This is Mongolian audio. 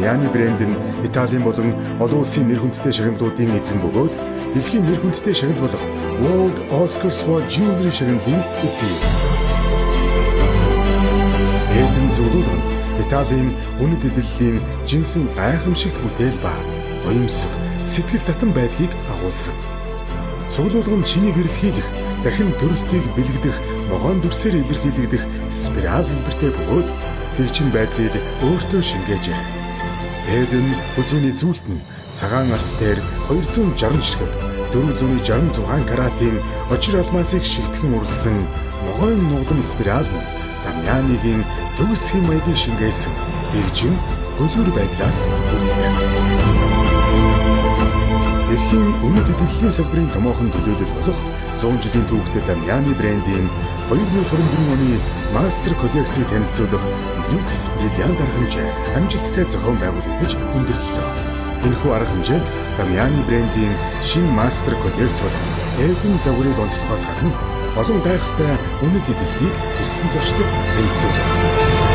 Damiani брэнд нь Италийн болон олон улсын нэр хүндтэй шагналуудын эзэн бөгөөд дэлхийн нэр хүндтэй шагнал болох World Oscars for Jewelry шагналын эзэн юм. Эден зөвлөл нь Италийн үнэт эдлэлийн жинхэнэ гайхамшигт бүтээл ба гоёмсог сэтгэл татан байдлыг агуулсан. Цуглуулга нь шинийг эрэлхийлэх, дахин төрөлтийг бэлэгдэх могоон дүрсээр илэрхийлэгдэх спираль хэлбэртэй бөгөөд дэгжин байдлыг өөртөө шингээжээ. Эден хүзүүний зүйлт нь цагаан алт дээр 260 ширхэг 466 каратын очир алмасыг шигтгэн уралсан могойн нуглам спираль нь Дамьяныгийн төгс хэм маягийг шингээсэн дэгжин хөлгөр байдлаас бүрддэг. Дэлхийн үнэт эдлэлийн салбарын томоохон төлөөлөл болох 100 жилийн түүхтэй Дамьяны брендийн 2024 оны мастер коллекцийг танилцуулах люкс бриллиант арга хэмжээ амжилттай зохион байгуулагдаж өндөрлөлөө. Энэхүү арга хэмжээнд Дамьяны брендийн шинэ мастер коллекц болох Эден загварыг онцлохоос гадна олон гайхалтай үнэт эдлэлийг ирсэн зочдод танилцуулав.